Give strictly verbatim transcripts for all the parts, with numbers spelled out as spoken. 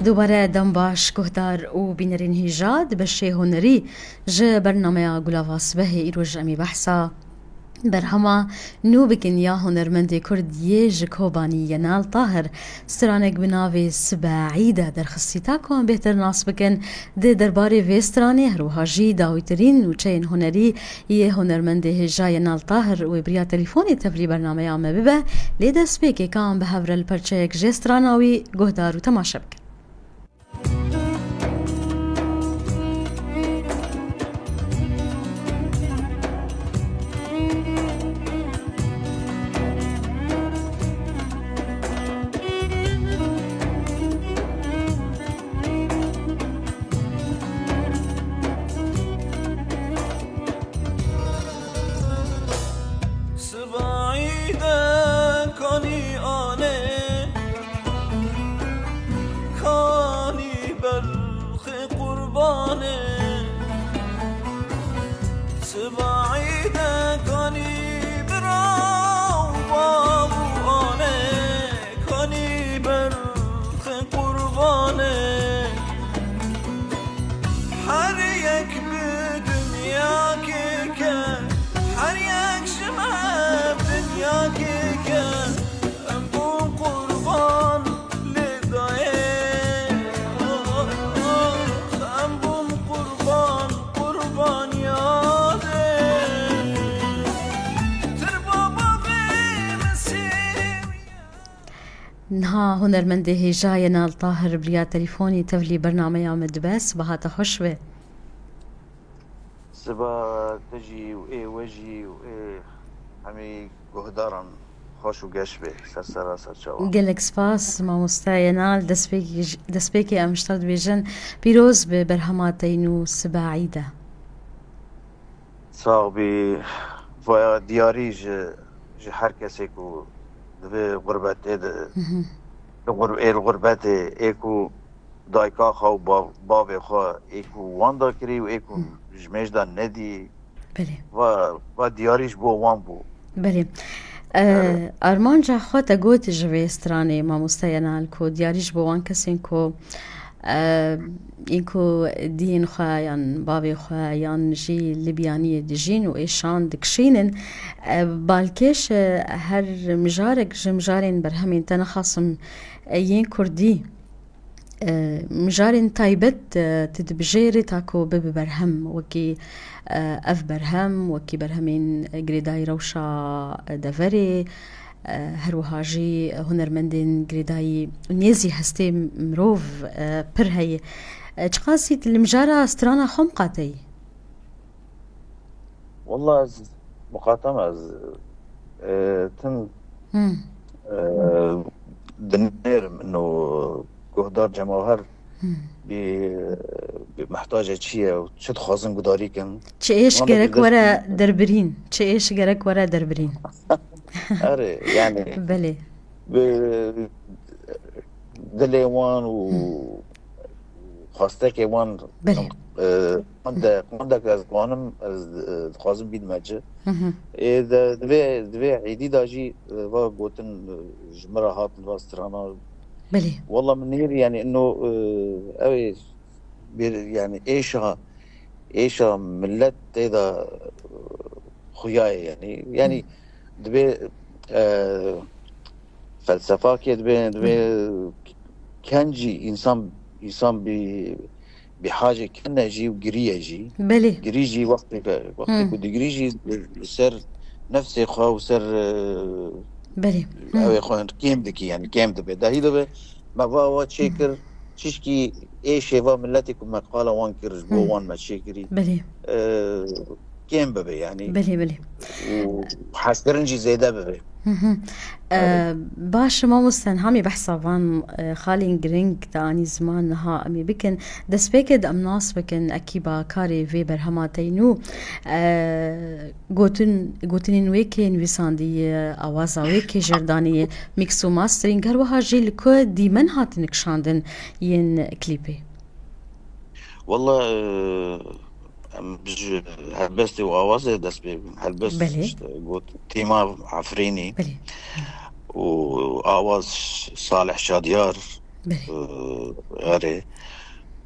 Dubare dem baş guhdar û bînerên hêja di beşê hunerî ji bernameya Gulava Sibehê îro ji em ê behsa berhema nû bikin ya hunermendê Kurd yê ji Kobanî Yenal Tahir. Stranek bi navê Sibe Îde derxistî ta ku em bêhtir nas bikin. Di derbarê vê stranê her wiha jî dawîtirîn nûçeyên hunerî yê hunermendê hêja Yenal Tahir wê bi riya telîfonê tevlî bernameya me bibe, lê destpêkê ka em bi hev re li perçeyek jê strana wî guhdar û temaşe bikin. Sibayî de kanî anê, kanî belxê qurbanê. Sibayî de kanî bira û bav û anê, kanî belxê qurbanê. Her yek bi dinyakê ke, her yek ji me bi dinyakê ke, em bûn qurban lê dayê. Em bûn qurban, qurbaniya dê. Tirba bavê min sêwiye. Niha hunermendê hêja Yenal Tahir bi riya telîfonî tevlî bernameya me dibe. Sibaha te xweş be. Siba te jî û ê we jî û ê hemî guhdaran xweş û geş be, ser sera ser çavan. Gelek spas, mamoste Yenal, destpêkê ji, destpêkê em ji te dibêjin, pîroz be berhema te yî nû Sibe Îde. Sax bî, vaya diyarî ji, ji her kesê ku divê gurbetê de, Mhm. li gur-, ê li gurbetê, ê ku dayika xwe û bav-, bavê xwe ê ku wan da kirî û ê ku Hmm. ji mêj da nedî, Belê. va, va diyarî ji bo wan bû. Belê. Erê. Eh, armanca xwe te got ji vê stranê, mamoste Yenal, ku diyarî ji bo wan kesên ku, eh, ên ku diyên xwe yan bavê xwe yan jî li biyaniyê dijîn û êşan dikişînin, eh, balkêş, eh, her mijarek ji mijarên berhemên te nexasim, eh, yên kurdî, E, mijarên taybet, e, tu dibijêrî ta ku bibe berhem, wekî, e, ev berhem, wekî berhemên girêdayî rewşa deverê, e, her wiha jî hunermendên girêdayî nêzî hestê mirov, e, pir heye. E, çiqasî tu li mijara strana xwe miqateyî? Wallah ez miqate me, ez, e, tim, Hmm. e, dinêrim ino guhdar cemawer Hmm. bi, bi mehtace çi ye û çi dixwazin gudarî kin. Çi êş Wan gerek dest were derbirîn, çi êş gerek were derbirîn. Erê, yani Belê. bi dilê wan û Hmm. xwestekê wan Belê. e, qandek, qandek ez dixwanim, ez, e, dixwazim bînime ci. Hı hı. Ê de, divê, divê êdî de jî, e, va gotin, e, ji min re hatin va strana. Belê. Walla min nêrî, yani, ino, e, ew ê bir, yani, êşa, êşa millet tê de, e, xuya ye, yani. Yani, Hı. divê, e, felsefakê divê, divê Hı. kencî însan, însan bi, bi hacê kene jî û giriye jî. Belê. Girî jî wextê ke, wextê Hı. ku digirî jî li ser nefsê xwe û ser, e, Belê. Hı. ew ê xwe kêm dikî, yani kêm dibe. Dahî dibe, me va wa çêkir, Hı. çişkî êşê va miletê ku me qala wan kir, ji bo Hı. wan me çêkirî. Belê. E, kêm bibe, yani. Belê, belê. Û hezkirin jî zêde bibe. Hı hı. Erê. E, baş, mamoste, hemî behsa van, e, xalên giring te anî ziman niha em ê bikin. Destpêkê de em nas bikin ekîba karê vê berhema te yî nû. E, gotin, gotinên wê kê nivîsandî, e, awaza wê kê jêrdanî, mix û mastering, her wiha jî li ku dîmen hatin kişandin yên klîpê? Walla, e, em ji helbestê û awazê dest pê bikin. Helbest Belê. işte got Tîma Efrînî Belê. û awaz Salih Şadiyar. Belê. Erê.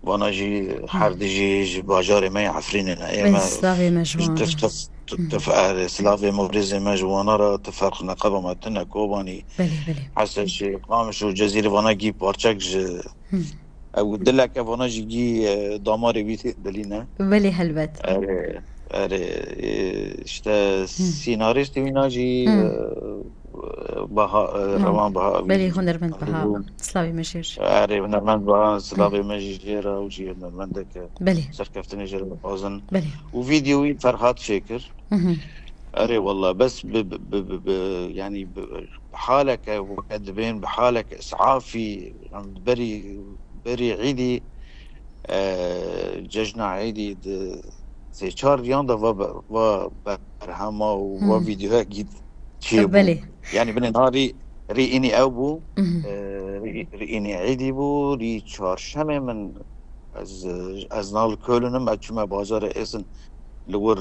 Vana jî her dijî ji bajarê me yê Efrînê ne. Ê Belê, me slavê me ji wan re. Tif, tif, tif, erê, slavê me û rêzê me ji wana re, ti ferq neqeba me tune Kobanî. Belê, belê. Heseşê, Qamiş û Cezîrê vana gî parçek ji Hı. Ew dileke vana jî gî, e, damarê wî dilî ne. Belê helbet. Erê, erê, e, işte Hı. Senarîstê wîna jî, Hı. e, Baha, e, Hı. Rewan Baha wî Belê hunermend Baha. Bû. Slavê me jêr. Erê hunermend Baha, Hı. Slavê me jî jêr e, ew jî hunermendeke Belê. Serkeftinê jêr dixwazin. Belê. Û vîdeo wî Ferhat çêkir. Hı hı. Erê wallah, bes bi, bi, bi, bi, bi, yanî bi, bi haleke weke dibên, bi haleke isafî, em berî, berî Îdî, e, cejna Îdî di sê çar riyan de va be-, va berhema û va Hı. Vîdeoyekî çêbû. Belê. Yanî binê niha rî, rî înî ew bû, Hı hı. E, rî, rî înî Îdî bû, rî çarşemê min ez, ez nal Köln im, ez çûme bajarê Essen li wir,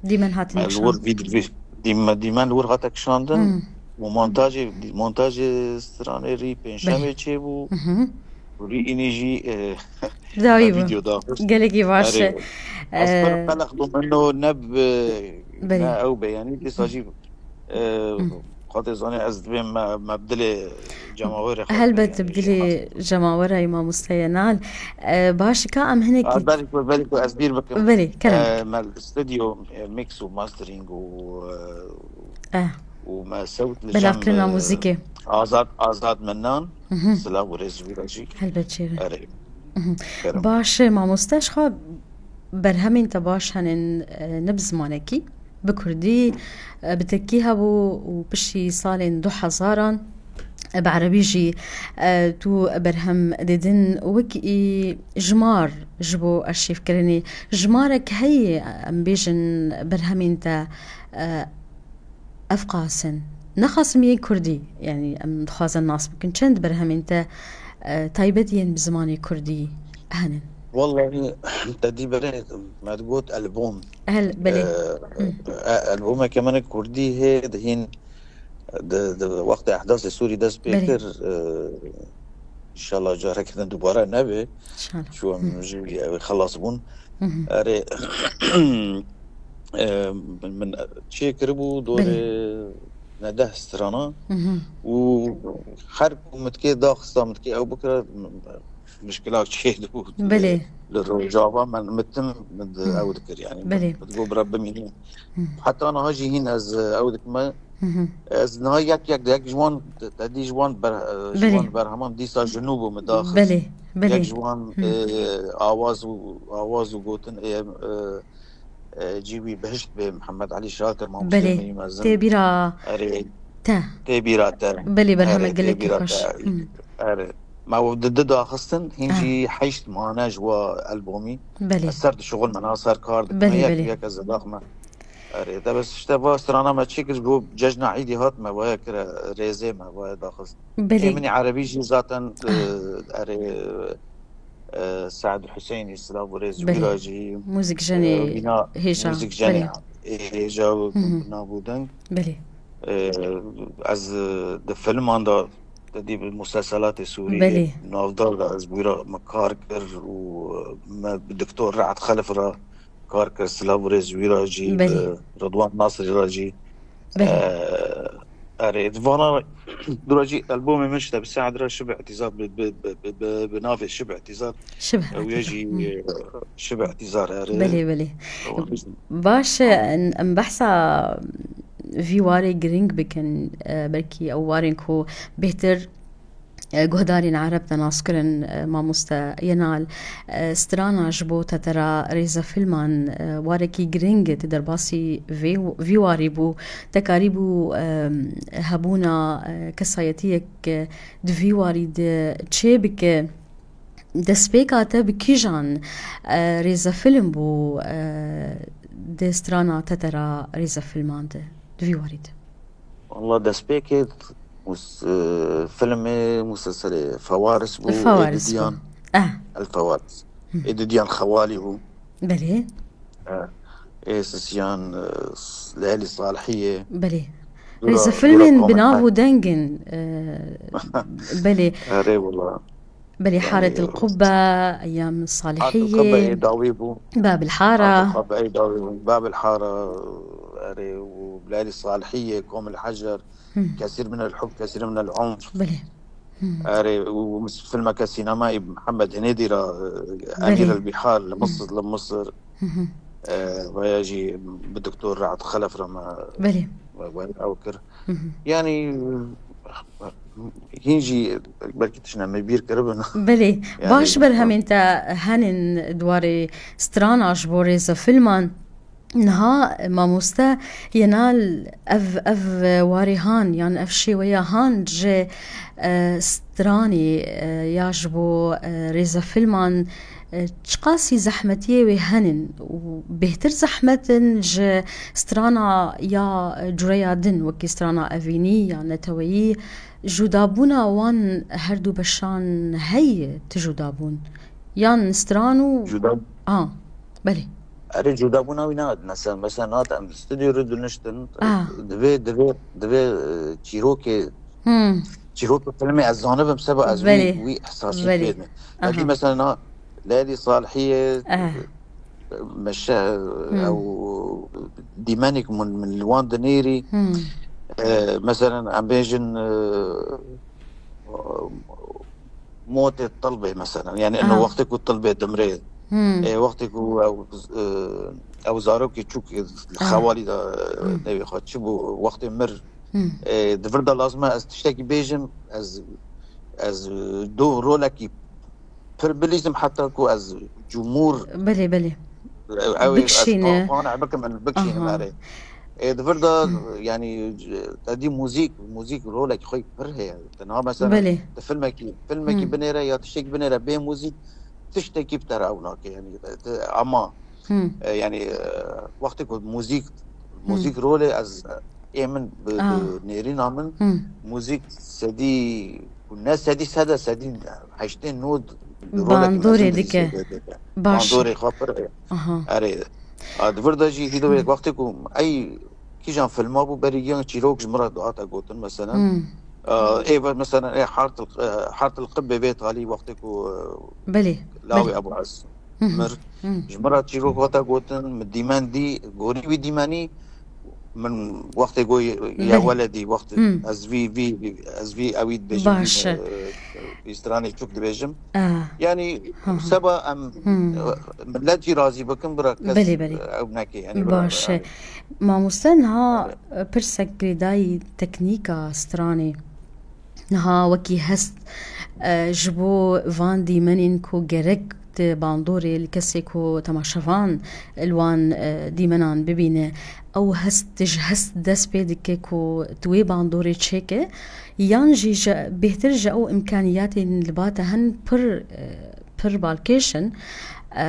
e, Dîmen hatin me li wir kişand. Vîd-, vî-, dîme-, dîmen li wir hate kişandin. Hmm. Û montajê, montajê stranê rî pêncşemê Belê. Çêbû. Mhm. Û rî înî jî, e, Dawî bû. Vîdeo daxist. Gelekî baş. Erê, e, ez pir qeleq bûm, min o ne bi, Belê. Ne ew be, yanî dîsa jî, e, Hmm. Xwedê zanê ez dibêm me, me bi dilê cemawerê xwe Helbet yanî bi dilê cemawera mamoste Yenal. E, baş ka em hinekî A, belê ku, belê ku ez bîr bikim. Belê, kerem. E, me stüdyo, e, mix û mastering û, e, Eh. Û me sewt li Belavkirina cem, e, muzîkê. Azad, Azad Mennan. Mhm. Silav û rêz ji wî re jî. Helbet çêre. Erê. Mhm. Kerem. Baş e, mamoste, ji xwe berhemên te baş henin, e, ne bi zimanekî, bi kurdî, e, bi tirkî hebû û piştî salên du hezaran, e, bi erebî jî, e, tu berhem didin. Wekî jimar ji bo arşîvkirinê, jimarek heye, em bêjin berhemên te, e, ev qas in. Nexasim yên kurdî, yanî em dixwazin nas bikin. Çend berhemên te, e, taybet yên bi zimanê kurdî henin? Wallahî, te dî berê me digot album. Hel, belê. E, Hı. E, albumeke min kurdî hê di hîn di, di wextê ehdasê Sûrî dest pê Belê. Kir, e, înşallah careke din dubare nebe. İnşallah. Çû em Hı. Ji wî ew xelas bûn. Hı hı. Erê, e, min çê kiribû dorê Belê. Ne deh strana Hı hı. Û her ku min dikê daxista, min dikê ew bikira, mişkila çê dibû. Belê. Li Rojava min mitim min di Hı. Ew dikir, yanî Belê. Min digot bira bimîne. Hı. Heta niha jî hîn ez, e, ew dikim. Hı hı. Ez niha yek yek yek ji wan, te dî ji wan ber-, e, ji Belê. Wan berheman dîsa ji nû bû min daxist. Belê, belê. Yek ji wan, Hı. E, awaz û, awaz û gotin ê, e, e, cî wî bihişt bê Mihemed Elî Şakir, mamoste Belê. Min mezin. Tê bîra Erê. Te. Tê bîra te. Belê, berhemek Erê, tê gelekî bîra xweş. Te. Hı. Erê. Me û di, di daxistin, hîn Ah. Jî heşt mane ji wa albomî. Belê. Ez ser dişuxulme, niha ser kar dikime, Belê, yek belê. Yek ez daxime. Erê, te bes işte va strana me çêkir, ji bo cejna Îdî hat me, vaya kire rêzê me, vaya daxist. Belê. Ê min ê erebî jî zaten, Ah. E, erê, e, Sead Hüseyinî, silav û rêz Belê. Wî ra jî, Muzîkjenê e, bîna, hêja. Muzîkjenê Belê. Ê hêja Hı hı. Navûdeng. Belê. E, ez, e, di filman de, te dî bi muselselatê Sûrî Belê. Navdar de ez wî ra me kar kir û me bi Doktor Re'd Xelif ra kar kir, silav û rêz wî ra jî, Belê. Bi Ridwan Nasrî ra jî. Belê. E, erê, di vana dura jî albomê min işte bi Sead re Şib Îtîzar bi, bi, bi, bi, bi, bi navê Şib Îtîzar. Şib Ew yê Îtîzar. Jî, Hı. E, Şib Îtîzar, erê. Belê, belê. Ew jî. Baş e, Tamam. Em, em behsa vî warê girîng bikin, e, belkî ew warên ku bêhtir e, guhdarên Ereb de naskirin, e, mamoste Yenal, e, strana ji bo tetera rêzefilman, e, warekî girîng di derbasî vê, vî warî bû. Te karîbû, e, hebûna, e, kesayetiyek, e, di vî warî de çê bike. Destpêka te bi kîjan, e, rêzefilm bû, e, di strana tetera rêzefilman de, di vî warî de? Walla destpêkê mus-, e, filmê, muselselê Fewaris bû, Fewaris bû. Ê didiyan. Eh. El Fewaris. Hı. Ê didiyan Xewalî bû. Belê. E, ê sisiyan, e, s-, Leylî Salihiyê. Belê. Rêzefilmên bi nav û deng in. E, belê. Erê wala. Belê, Haret el Qubbe, Eyyam Salihiyê, Qubbe ê dawî bû. Bab el Hara. Haret el Qubbe ê dawî bû. Bab el Hara, erê, û Leyalî Salihiyê, Kom el Hecer, Kesîr min el Hub, Kesîr min el Unf. Belê. Erê, û filmeke sînemayî Mihemed Hinêdî re, e, Emîr el Bihar, li Misir, li Misir. E, veya jî bi Doktor Re'd Xelef re me, Belê. me, me ew kir. Yanî, hîn jî belkî tiştine me bîr kiribin. Belê. Yanî, Baş berhemên te henin di warê strana ji bo rêzefilman. Niha mamoste Yenal, ev, ev warê han yan ev şêweya han ji, e, stranê, e, ya ji bo, e, rêzefilman, e, çiqasî zehmetiyê wê henin û bêhtir zehmet in ji strana ya cureya din, wekî strana evînî ya neteweyî, jûdabûna wan her du beşan heye, ti jûdabûn? Yan stran û Cuda A, belê. Erê, cudabûna wî nehate. Mesela, mesela nehate em stûdyo re diniştin, A. divê, divê, divê, e, çîrokê, Hmm. çîrokê filmê ez zanibim, seba ez wî, Belê. wî ehsasî Belê. pê dikim. Aha. Belkî mesela na Leyalî Salihiyê, Eh. meşe, Hmm. ew dîmenik min, min li wan dinêrî. Hmm. E, mesela em bêjin, e, motê tilbê mesela. Yani, eno Aha. wextê ku tilbê dimrê. Hmm. E, wextê ku ew, e, ew zarokê çûk, e, Aha. xewalî de, e, Hmm. newê xwe çi bû, wextê mir. Hmm. E, di vir de lazim e ez tiştekî bêjim, ez, ez, e, do rolekî pir bilîzim heta ku ez cumhur Belê, belê. Ew ê ez Bikişîne. qanî bikim, ez bikişînim Aha. erê. Ê, di vir de, Hmm. yanî, te dî muzîk, muzîk rolekî xwe pir heye. Te niha mesela, Belê. te filmekî, filmekî Hmm. binêre ya tiştekî binêre bê muzîk, tiştekî bi te re ew nake. Yanî, te, ama, Hmm. e, yanî, e, wextê ku muzîk, Hmm. muzîk rolê ez, ê min bi, Ah. bi nêrîna min, Hmm. muzîk sedî, ne sedî sede, sedî heştê nod rolekî Bandorê mezin dike. dike. Baş. Bandorê xwe pir e. Aha. Erê. A, di vir de jî hîdo Hmm. wextê ku ey kîjan filma bû, berî giyan çîrok ji min re dihate gotin, mesela. Hmm. A, ê ve, mesela, ê Hartil, e, Hartil Qibbe vê talî wextê ku, e, Belê, lawê belê. Ebu Ez Hı hı. mir. Hı. Ji min re çîrok hate gotin, min dîmen dî, gorî wî dîmenî, min wextê got, ya Belê. weledî, wext Hı. ez vî, vî, vî, ez vî ewî dibêjim, Baş vî, e. e, vî stranê çûk dibêjim. Ah. Yanî, Hı hı. seba em, Hı. e, millet jî razî bikin, bira kes, Belê, belê. e, ew neke. Yanî, bira, Baş e. yani. Mamoste, niha Evet. pirsek girêdayî teknîka stranê. Niha wekî hest, e, ji bo van dîmenên ku gerek di bandorê li kesê ku temaşevan li wan, e, dîmenan bibîne, ew hest, tu ji hest dest pê dike ku tu wê bandorê çêke, yan jî ji, bêhtir ji ew imkaniyatên li ba te hin pir, e, pir balkêş in, e,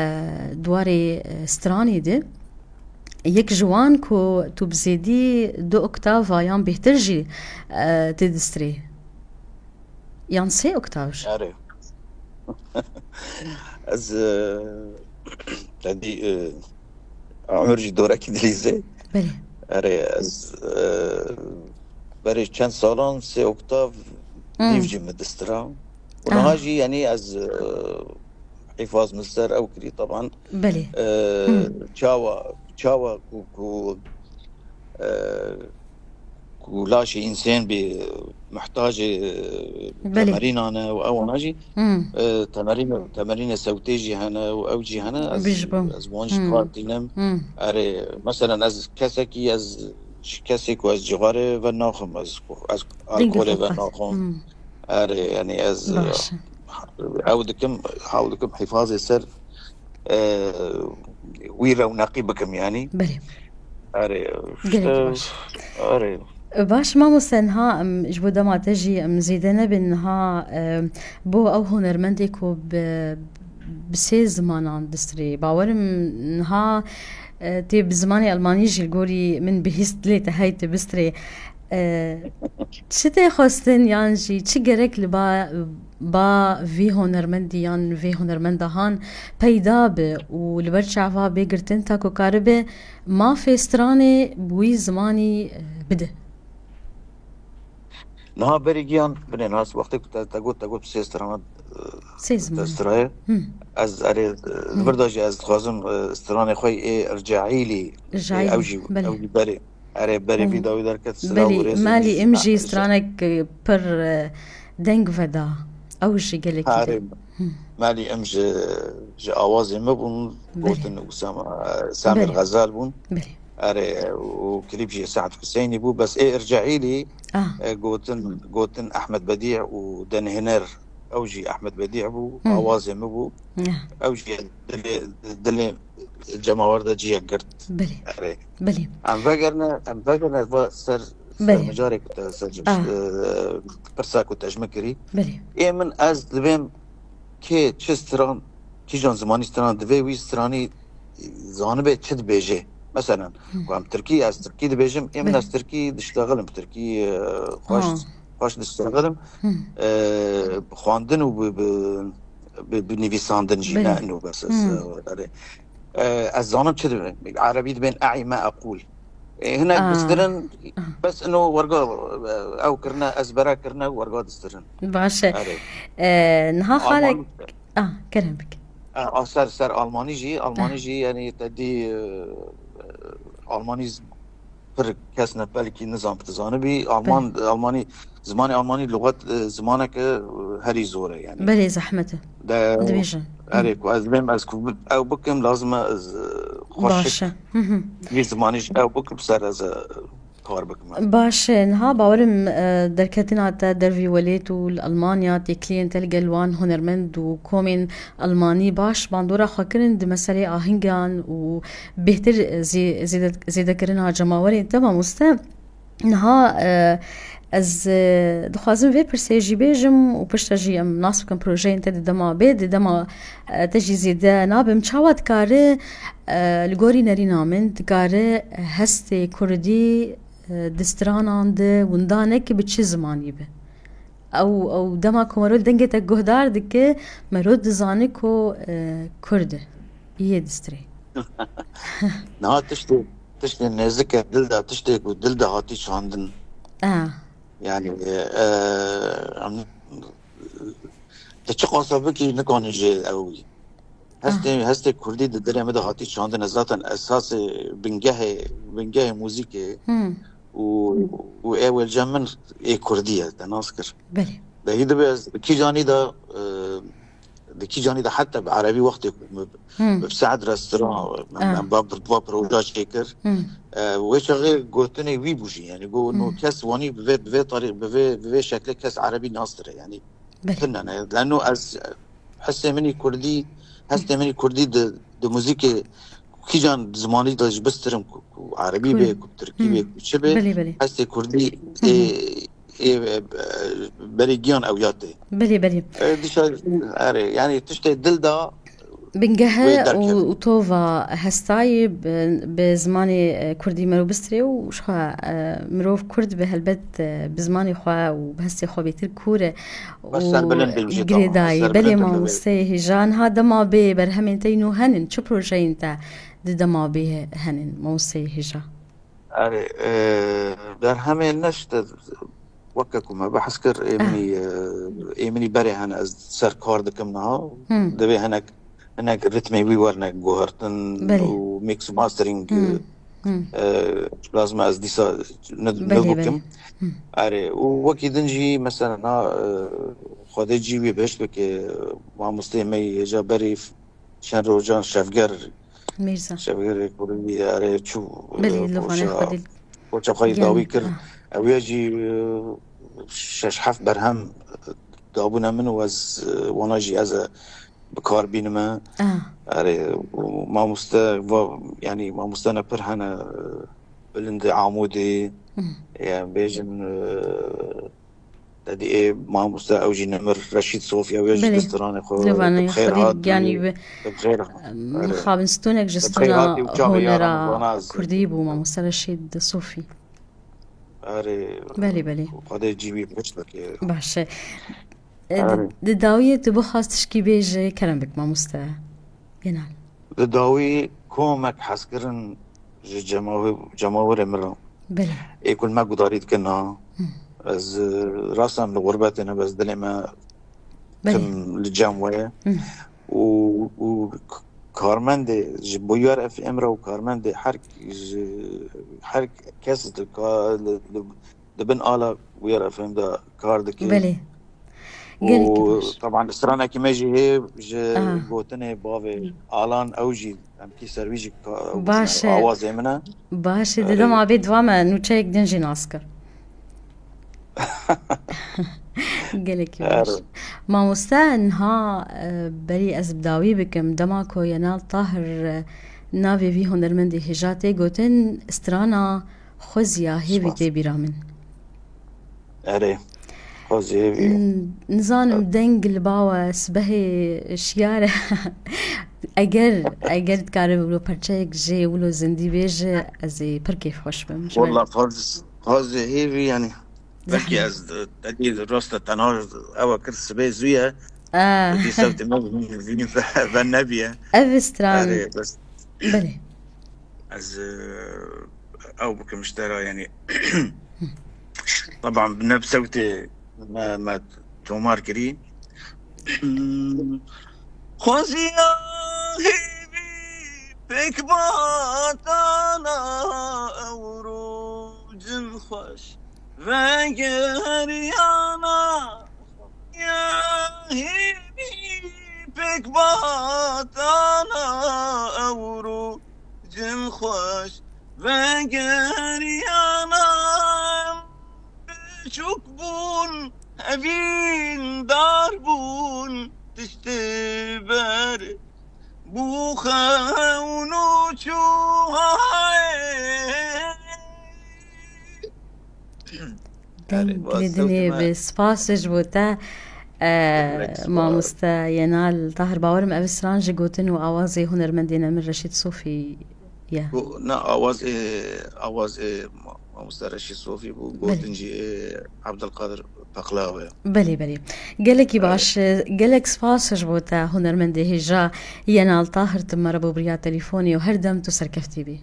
di warê, e, stranê de. Yek ji wan ku tu bi zêdî du oktava yan bêhtir jî, e, tê distrê. Yan sê oktav jî. Erê. Ez, e, te dî, e, Emir jî dorekî dilîzê. Belê. Erê, ez, e, berê çend salan sê oktav Hmm. nîv jî min distira. Û Ah. niha jî, yanî ez, e, hîfaz min ser ew kirî, taban. Belê. E, Hmm. çawa, çawa ku, ku, e, ku laşê însan bî muhtacê, e, Belê. temerînan e û ewana jî, Hmm. e, temerîn, temerînê sewtê jî hene û ew jî hene, ez, Bijbû. ez wan jî Hmm. kar tînim. Hmm. Erê, meselen ez kesekî, ez ji kesê ku ez cixarê ve naxim, ez, ez Dengê alkolê xwe ve qat. naxim. Hmm. Erê, yanî ez, Baş. ew dikim, hewl dikim hîfazê ser, e, wî rewneqî bikim, yanî. Belê. Erê, Gelek işte, baş. erê. Baş, mamoste, niha em ji bo dema te jî em zêde nebin, niha, e, bo ew hunermendê ku bi, bi sê zimanan distrê. Bawerim niha, e, tê bi zimanê Elmanî jî li gorî min bihîst dilê te hey tu bistrê. E, çi tê xwestin yan jî çi gerek li ba, ba vî hunermendî yan vê hunermenda han peyda be û li ber çava bê girtin ta ku karibe mafê stranê bi wî zimanî, e, bide? Niha berî giyan, binê nas wextê ku te, te got, te got sê strana, e, Sê ziman. Te straye. Hı. Ez erê, e, Hı. Li vir de jî ez dixwazim, e, stranê xwe ê Ircaîlî, e, Ircaîlî, ew jî, belê. Ew jî berê, erê berê Hı. vî dawî derket, Hı. Sila Belê, Gurê Zî, Malî Im jî e, stranek, e, pir, e, deng veda. Ew jî gelekî Erê, de. Hı. Malî Im ji, ji awazê min bûn, Belê. Gotin Usama, e, Samir Belê. Xezal bûn. Belê. Erê, û klîp jî Sead Huseynî bû, bes ê Ircaîlî, Ah. e, gotin, gotin Ahmed Bedî û denhêner, ew jî Ahmed Bedî bû, Hmm. awazê min bû. Ya. Ew jî dilê, dilê cemawer de cihek girt. Belê. Erê. Belê. Em vegerine, em vegerine va ser, ser Belê. mijarê ku te, ser, Ah. e, pirsa ku te ji min kirî. Belê. Ê min ez dibêm kê çi stran, kîjan zimanî stran divê wî stranî zanibe çi dibêje. Meselen, Hmm. ku em tirkî, ez tirkî dibêjim, ê min Belê. ez tirkî diştexilim, tirkî, e, xweş, Ha. xweş diştexilim. Hmm. E, bi xwendin û bi, bi, bi, bi nivîsandin jî, Belê. ne ino bes ez, Hmm. e, erê. E, ez zanim çi dibê. Erebî dibên e'î ma eqûl. E, hinek Aa. distirin, Aa. bes ino werga, e, ew kirine, ezbere kirine, werga distirin. Baş e. Erê. E, niha xalek Alman- Ah, kerem bike. A, a, ser, ser Almanî jî, Almanî Ah. jî, yani, te dî, e, Almanî z-, pir kes ne, belkî nizam tu zanibî. Alman, Belê. Almanî, zimanê Almanî luxet, e, zimaneke, e, herî zor e, yani. Belê, zehmet e. De, Dibêjin. Hı. erê, ku ez dibêm, ez ku bi-, ew bikim, lazim e ez, e, xweşik Baş e. Hı hı. vî zimanî jî ew bikim, ser ez, e, kar bikim. Baş e, niha bawerim, e, derketina te dervî welêt û li Almanya têkiliyên te li gel wan hunermend û komên Almanî baş bandora xwe kirin di meselê ahingan û bêhtir zê-, zêde-, zêdekirina cemawerên te, mamoste. Niha, e, ez, e, dixwazim vê pirsê jî bêjim û piştre jî em nas bikin projeyên te di dema bê, di dema, e, te jî zêde nabim. Çawa dikare, e, li gorî nerîna min, dikare hestê kurdî e, di stranan de winda neke bi çi zimanî be. Ew, ew dema ku mero dengê te guhdar dike, mero dizane ku, e, kurd e. Yê distrê. Niha tiştê, tiştê nêzik e dil de, tiştê ku dil de hatî çandin. Ah. Yani, e, e, em, te çiqasa bikî, nikanî jê ew Hestê, Ah. hestê kurdî di dilê me de hatî çandine. Zaten esasê bingehê, bingehê muzîkê Hmm. û, û ê welcem min ê kurdî ye, te nas kir. Belê. De hî dibe ez di kîjanî de, e, di kîjanî de heta bi erebî wextê ku me, Hmm. me bi saet restoran, me, Ah. me ba, ba proja çêkir. Hmm. E, wê çaxê gotinê wî bû jî, yani go no Hmm. kes wanî bi vê, bi vê tarî, bi vê, bi vê şeklê kes erebî nastire, yani. Belê. Tune ne. Leno ez hestê min î kurdî, hestê min î kurdî di, di muzîkê kîjan zimanî de jî bistirim ku, ku erebî Ku- bê, ku tirkî bê, Hmm. ku çi bê. Belê, belê. Hestê kurdî Hı hı. ê, ê, e, berê giyan ew ya tê. Belê, belê. E, dişa, erê, yani tiştê dil da Bingehe Wê derkeve. û, û tova hestayê bi, bi zimanê, e, kurdî mero bistirê û ji xwe, e, mirov kurd bi helbet, e, bi zimanê xwe û bi hestê xwe bêtir kûr e û Bes serbilind bê, jî girêdayî. tamam, Belê serbilind bê. Mamosteyê hêja, niha dema bê berhemên te nû henin, çi projeyên te di dema bê henin Mamosteyê hêja? Erê, e, berhemên ne işte weke ku me behs kir, ê Ah. minî, e, ê minî berê hene ez ser kar dikim niha. Hmm. Divê hinek, hinek ritmê wî werne guhertin Belê. û mix û mastering, Hmm. Hmm. e, lazim e ez dîsa ne, Belê, ne bikim. belê. Hmm. Erê, û wekî din jî mesela na, e, Xwedê cî wî behişt bike, mamosteyê me yê hêja berî çend rojan Şevger Mîrza. Şevgerê Kurî, erê, çû, Belê, e, li Vanê koça, Xwedî koça xwe yî Giyanî, dawî kir. ah. Ew ya jî, e, şeş heft berhem, e, dabûne min û ez, e, wana jî ez, e, bi kar bînime. Ah. Erê, û mamoste, va, yanî mamoste ne pir hene, e, bilindê Amûdê, Hmm. e, bêjin, e, Te dî ê mamoste ew jî nemir Reşîd Sofî, ew ê jî Belê. di stranê xwe Li Vanê bi xêr Xwedî hat, giyanî bi, bi xêr hat. Em, Erê. Mixabin stonek ji Bi xêr strana hat û çavê hunera yaran vana ez. Kurdî bû mamoste Reşîd Sofî. Erê. Belê, belê. Xwedê cî wî xweş bike. Baş e. E, di, Erê. di dawiyê tu bixwaz tişkî bêje, kerem bik mamoste. Genel. Di dawî komek hezkirin ji cemawe-, cemawirê min re. Belê. Ê ku li me gudarî dikin ha. Hmm. Ez, e, rast em li xurbetê ne, bes dilê me Belê. tim li cem we ye. Hı. Û, û k-, karmendê ji Bûyer F M re û karmendê her, ji her kes di ka-, li, li, di bin ala Bûyer F M de kar dike. Belê. Gelekî Û baş. Taban stranekî me jî hê ji Aha. gotinê bavê Alan, ew jî em kî ser wî jî ka-, Baş e. awazê min e. Baş e, Erê. Didem abê dua me nûçeyek din jî nas kir. Gelekî Her baş. Mamoste, niha, e, berî ez bi dawî bikim, dema ku Yenal Tahir, e, navê vî hunermendê hêja tê gotin, strana Xweziya hêvî Spas. tê bîra min. Erê. Xwezî hêvî. N-, nizanim deng li ba we sibehê şiyar e. Eger, eger dikare wilo perçeyek jê wilo zindî bêje, ez ê pir kêfxweş bim. Ji ber Walla xwez-, xwezî hêvî, yanî, belkî Zehmet. ez, e, te dî rast e, tenha ew kir sibê zû ye. Ah. Te dî sewtê me vînî ve, ve nebiye. Ev stran. Erê, bes. Belê. Ez, e, ew bikim ji te re, yanî, teban ne bi sewtê me, me tomar kirî. Xweziya hêvî pêk batana ewro cin xweş vegeriyana. Ya hêvî pêk batana ewro cin xweş vegeriyana. Biçûk bûn, hevîndar bûn, tiştê ber bû xewn û çû. Deng Erê, dilê dinê bi spas ji bo te, e, Gelek spas. Mamoste Yenal Tahir. Bawerim ev stran ji gotin û awazê hunermendê ne min Reşîd Sofî ye. Bu ne awaz, e, awaz, e, ma-, mamoste Reşîd Sofî bû, Belê. gotin jî, e, Abdulkadir Peqlawe. Belê, belê. Gelekî Erê. baş, e, gelek spas ji bo te hunermendê hêja Yenal Tahir, tu me re bû biriya telîfonê û her dem tu serkeftî bî.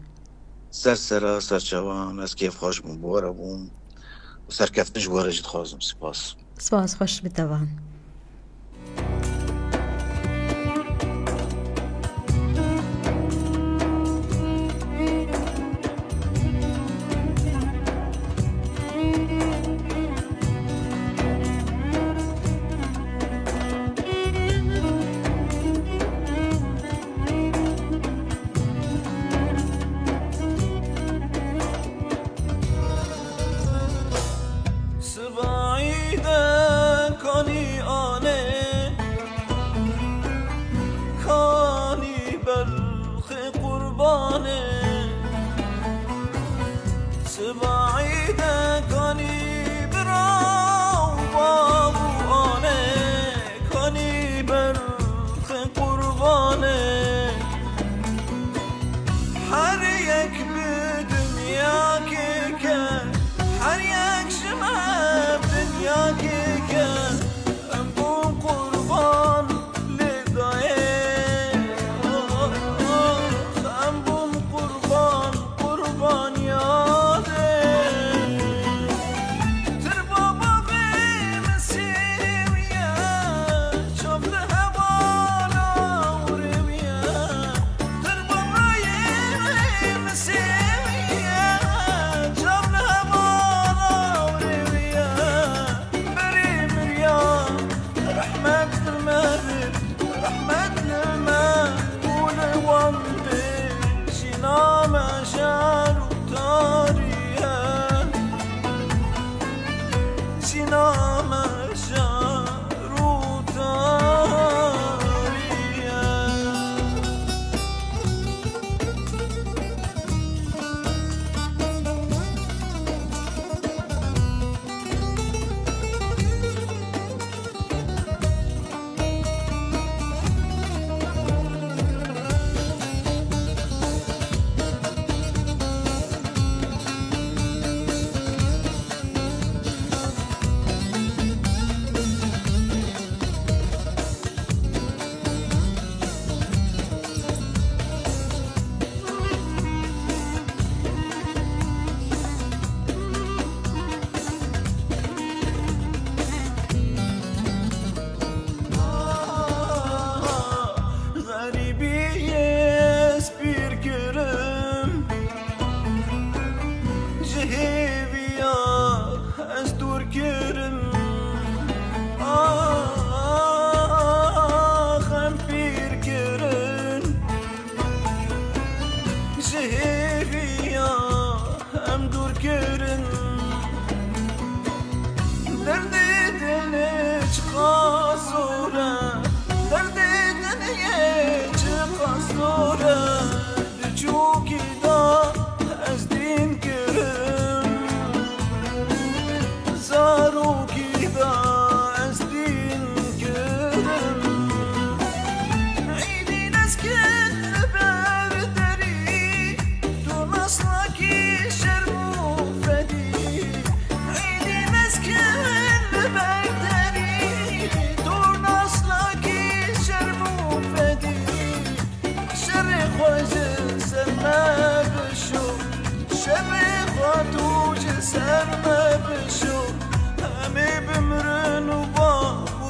Ser sera, ser çavan, ez kêfxweş bûm, bi we re bûm û serkeftin ji we re jî dixwazim. Spas. Spas, xweş bi te van. Xwe ji ser me bişo, şevê xwe tu ji ser me bişo. Em ê bimrin û bam